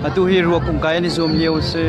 Atu hi ruakung kai an i zuam lio a si.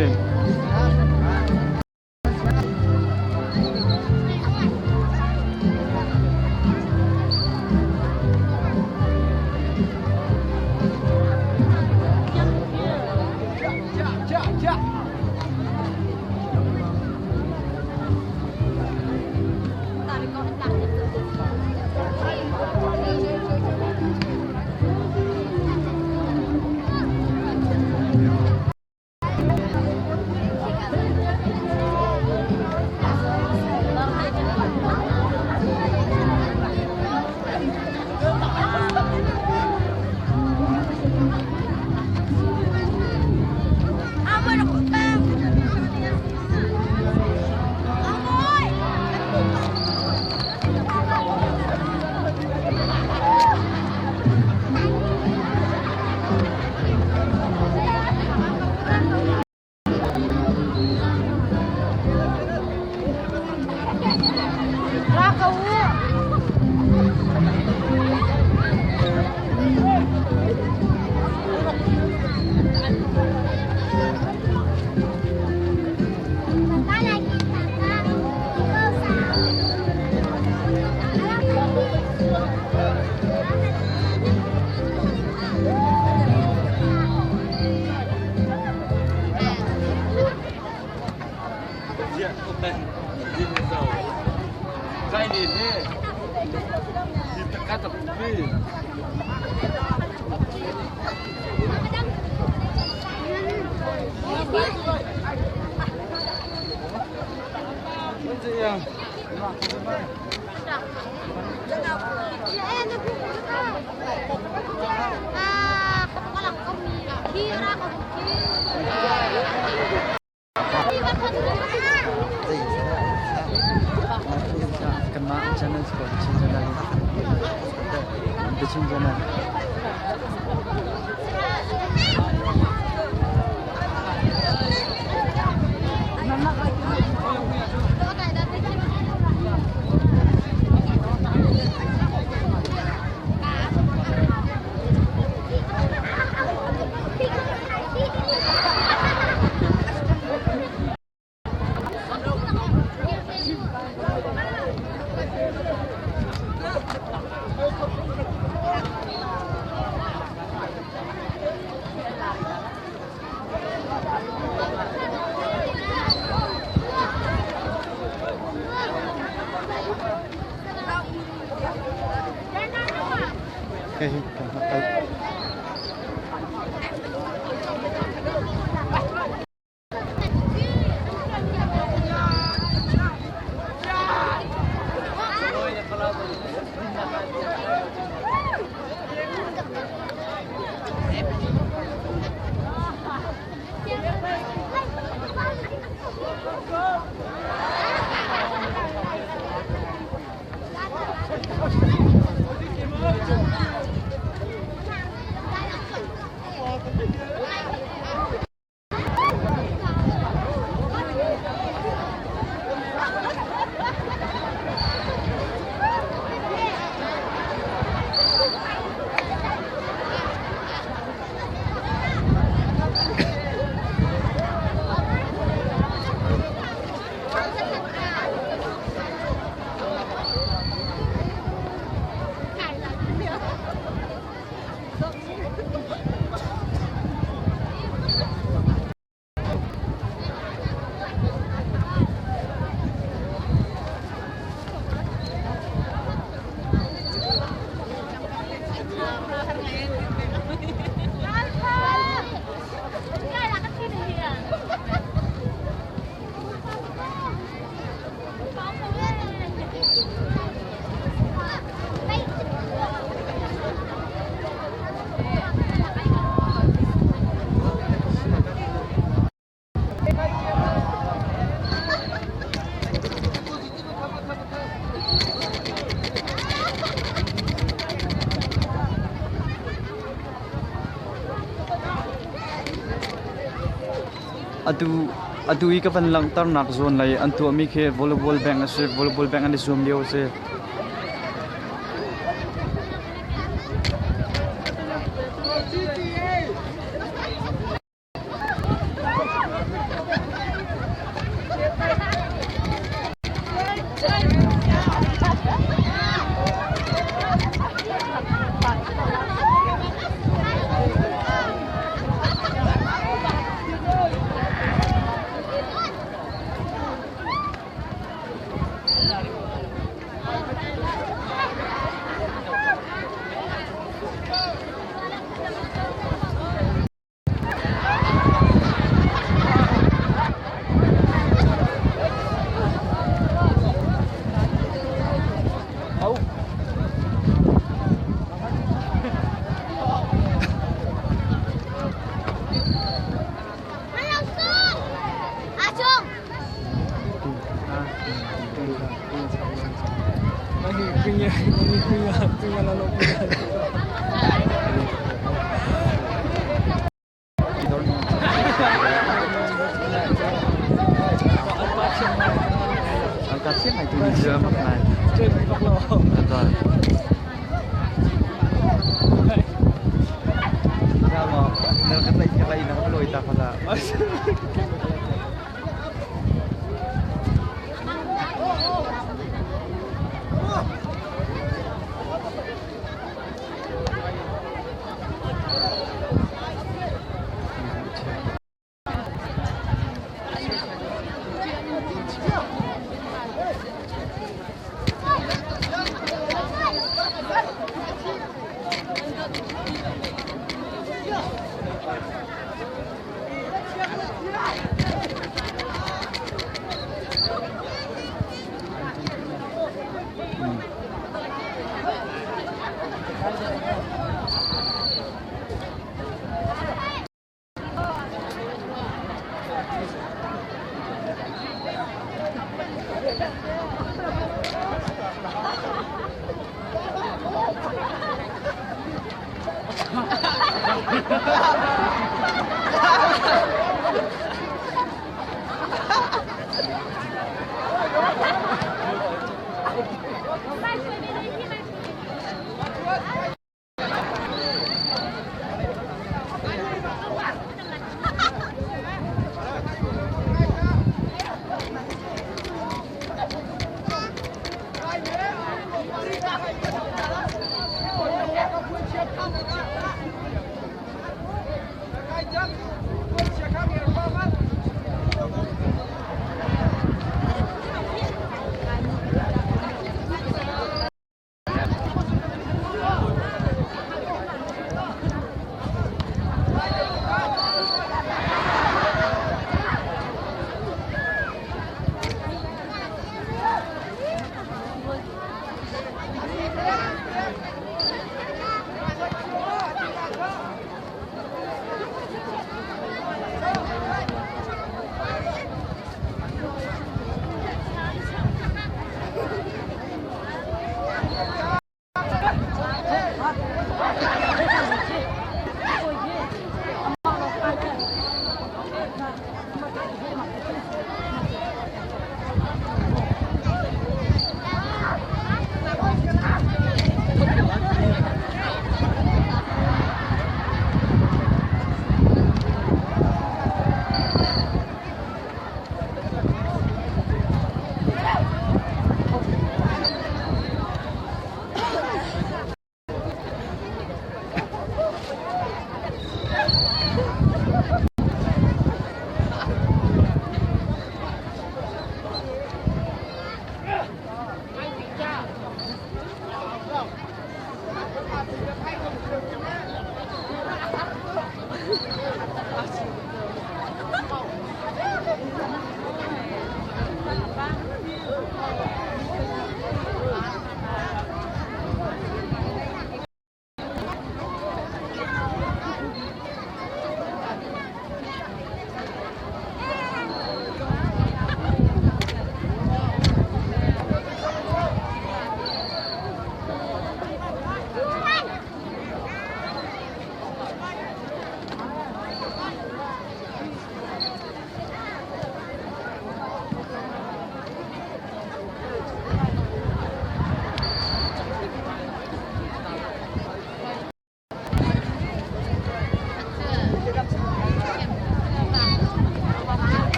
Kanmah channel si ko, Chin channel. The Chin channel. Hei, kan kal. Atu atu i ka van langhternak zawn lei an tuahmi khi volleyball bank a si. Volleyball bank an i zuam lio a si.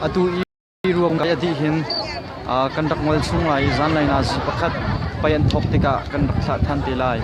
Atu i ruang a dih hin kan rak ngol chung lai i zanlei nazi pakhat pei an thawk tikah kan rak thlah than te lai.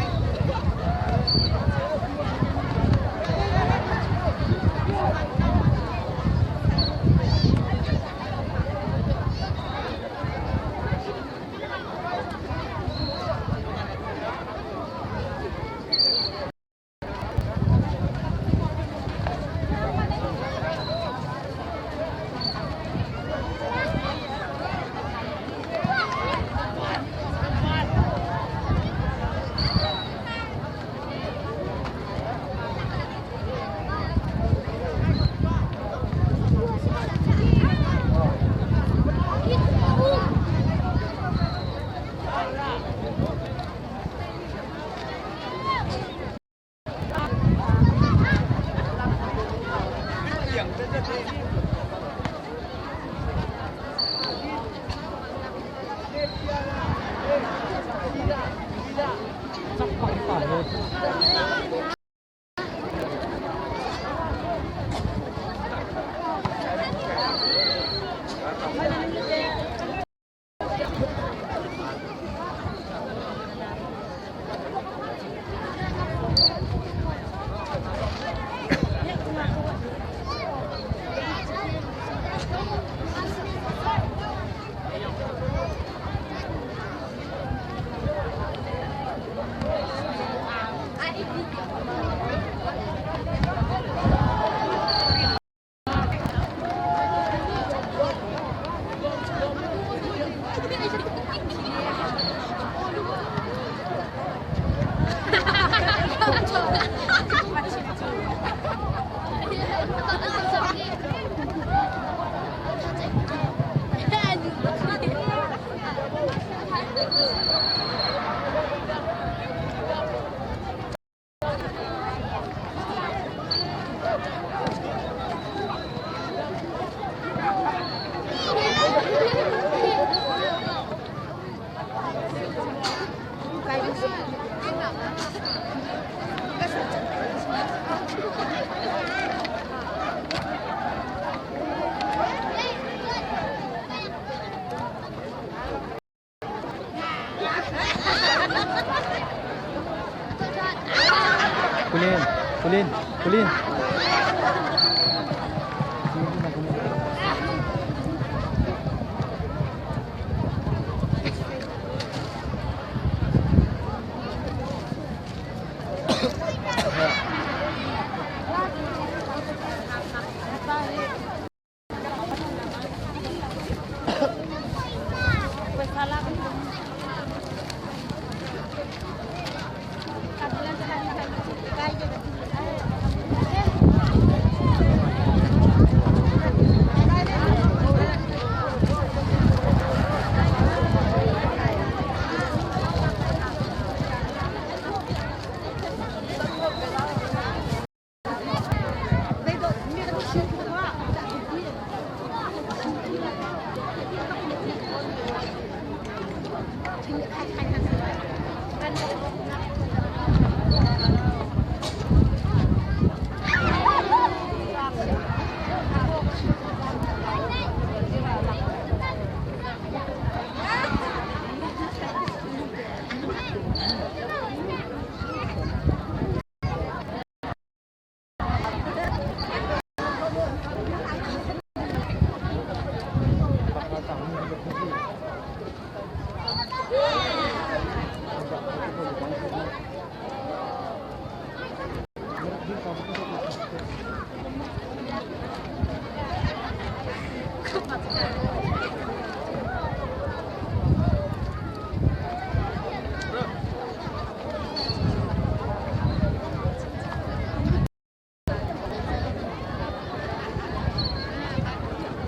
Kulin, kulin, kulin.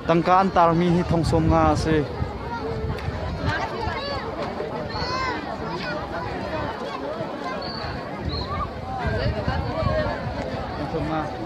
Tangka an tarmi hi thong 50 a si. Thong 50.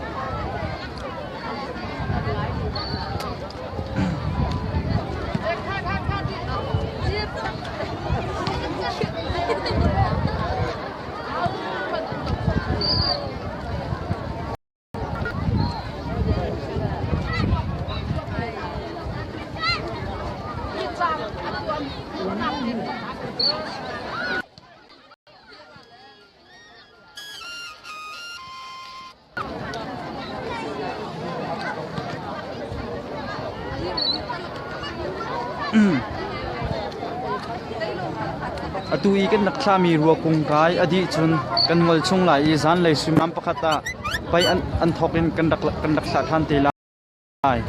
Atu i kan rak thlami ruakung kai a dih cun kan ngol chung lai i zanlei suimilam pakhat ah pei an thawk in kan rak thlah ṭhan te lai.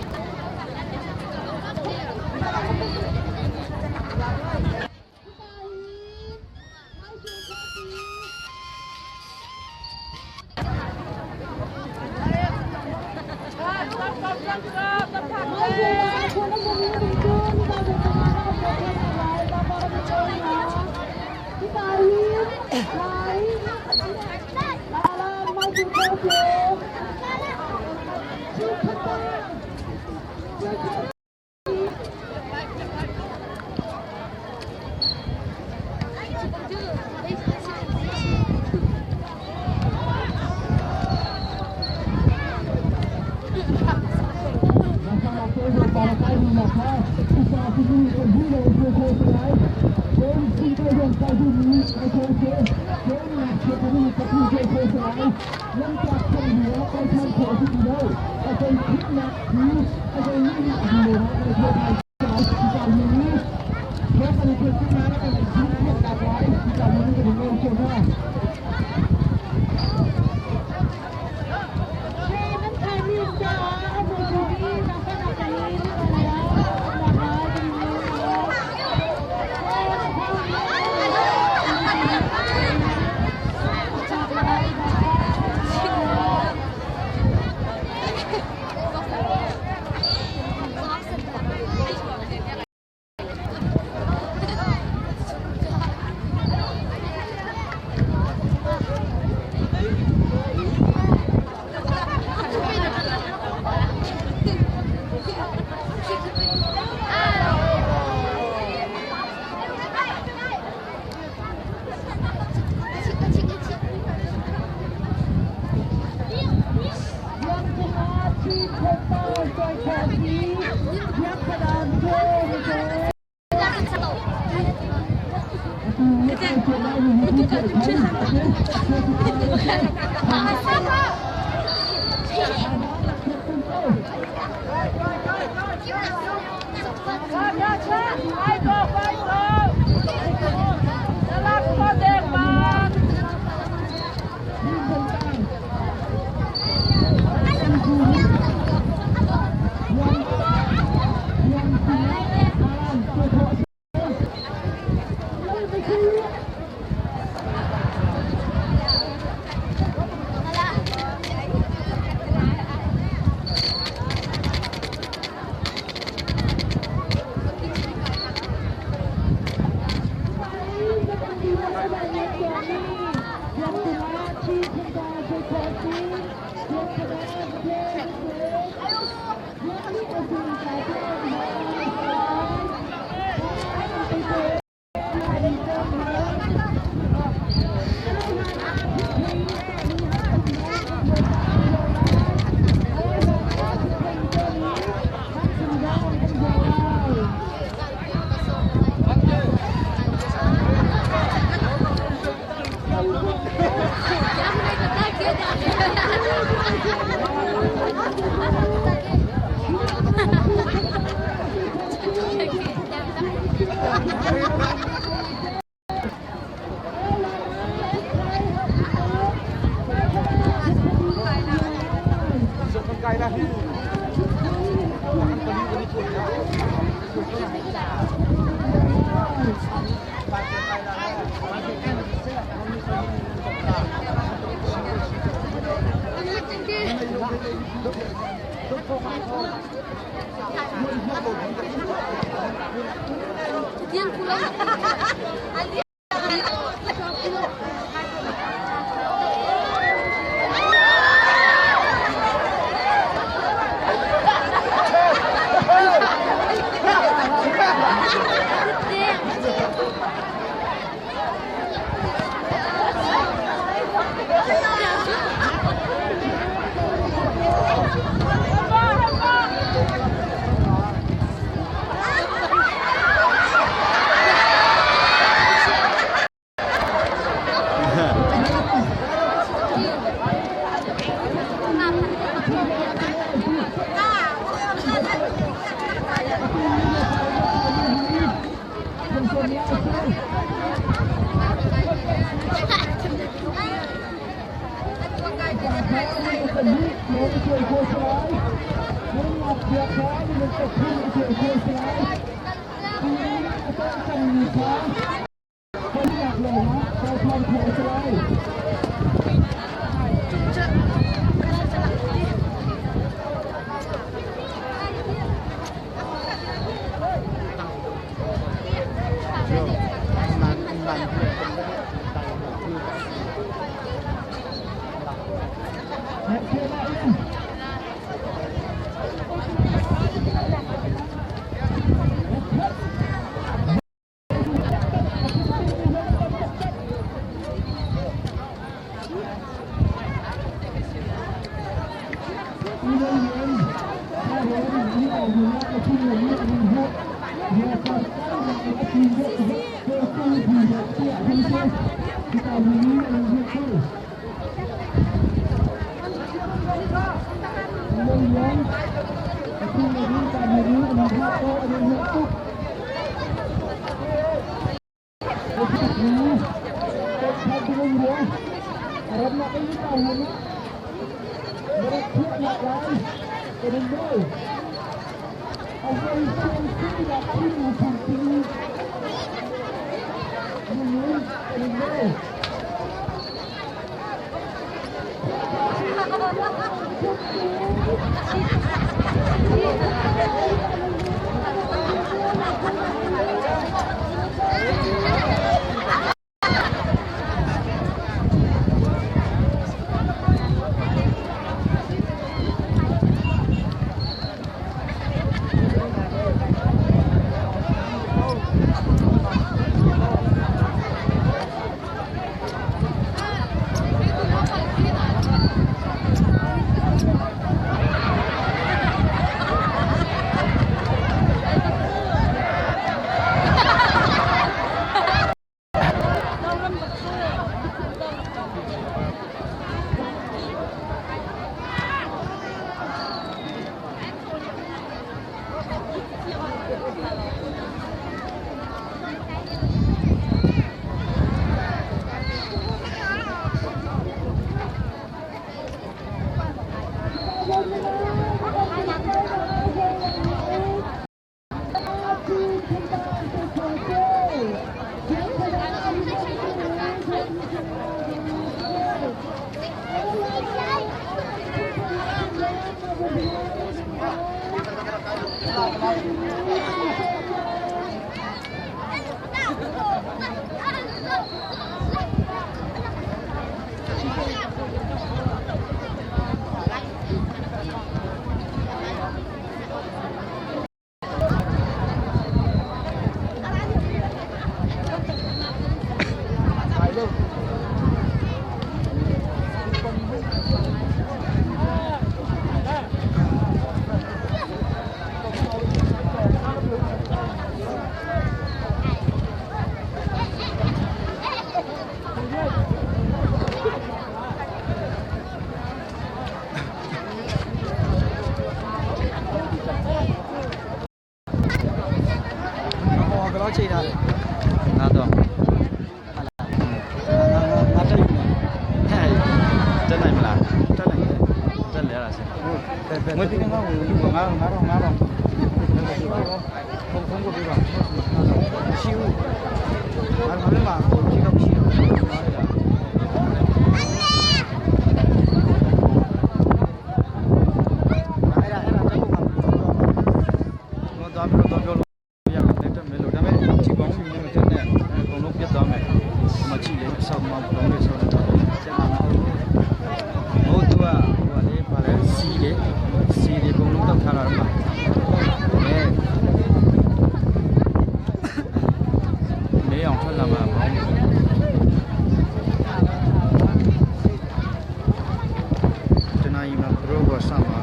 ဟောကတော့ချိန်ထားတယ် ငါတော့ ငါငါတက်ယူနေ ဟဲ့တက်နိုင်မလား တက်နိုင်တယ် တက်လဲရတာရှင် ဟုတ်ဘယ်ဘယ်ငွေပြင်းကောင်းကိုငါငါတော့ငါတော့ဖုန်းဖုန်းကိုပြပါရှိဘူးငါတို့မှာရှိတော့ရှိတော့အဲ့ဒါအဲ့ဒါတက်ဖို့မှာ ငါသွားပြီးတော့ပြောလို့ရအောင်တက်မယ်လို့ဒါပေမဲ့ချီပေါင်းမြင်မတက်နဲ့အကုန်လုံးပြတ်သွားမယ်မချီလေအဆောက်မလုံးလေးဆောက်တော့ ကျန်တာမဟုတ်ဘူး ဟိုသူကဟိုလေပါလဲစီလေစီဒီအကုန်လုံးတောက်ထားတာတော့အဲနေအောင်ထွက်လာမှာပေါင်းတနာရီမှာဘရောကဆမှာ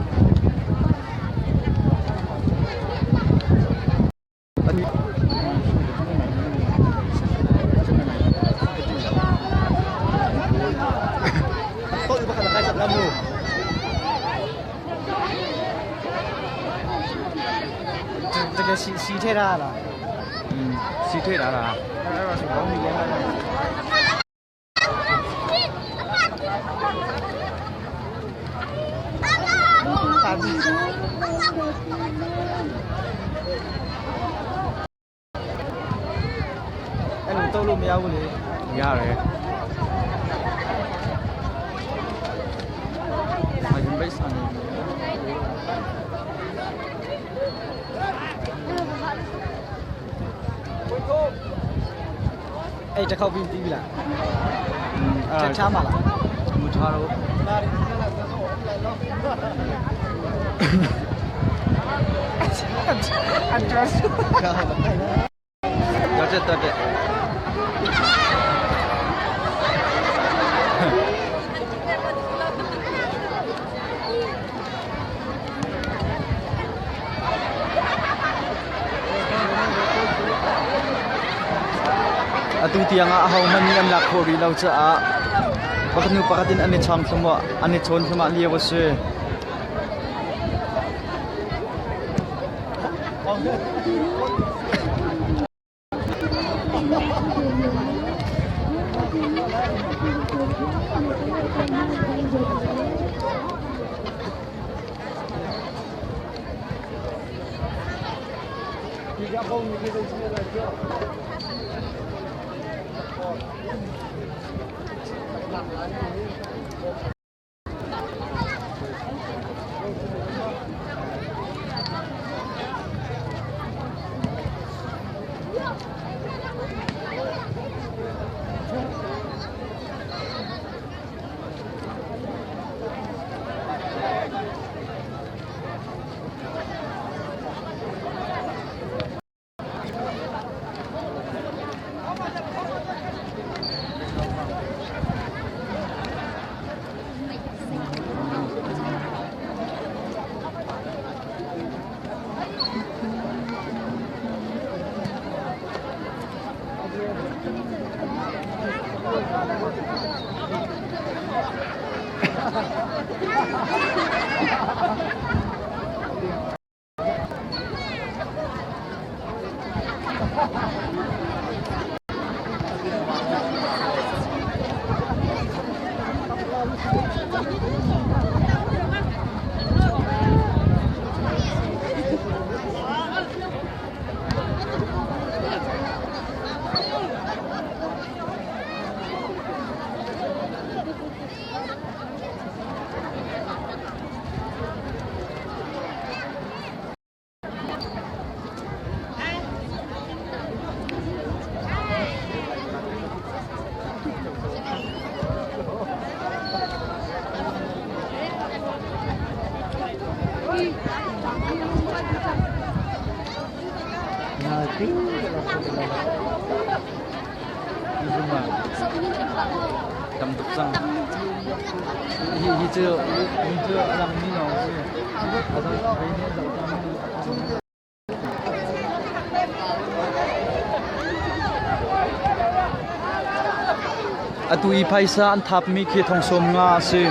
တော့ဒီဘက်ကလည်းခိုက်လာမို့တကယ်စီစီထဲထားလား อืมစီထွေးတာလား အဲ့ဒါဆိုဘောင်းကြီးလဲလိုက်ပါပြီအဲ့လိုတုံးလို့မရဘူးလေ ရတယ်အရင်ဘိတ်ဆန်နေ အဲ့တစ်ခေါက်ပြီးပြီးပြီလား อืม ချက်ချမှာလား မထားတော့ အဒရက် တော့တက်တက်တက် Atu tiang ah ahohmanh nih an lak khawh rih lo caah pakhat hnu pakhat in an i chawng thluahmah an i chawn thluahmah lio a si. Tam tuk cang. Hi hi cu hi cu a dang mi lawng si. A dang vei nih a zoh cang. Atu i phaisa an thapmi khi thong 50 a si.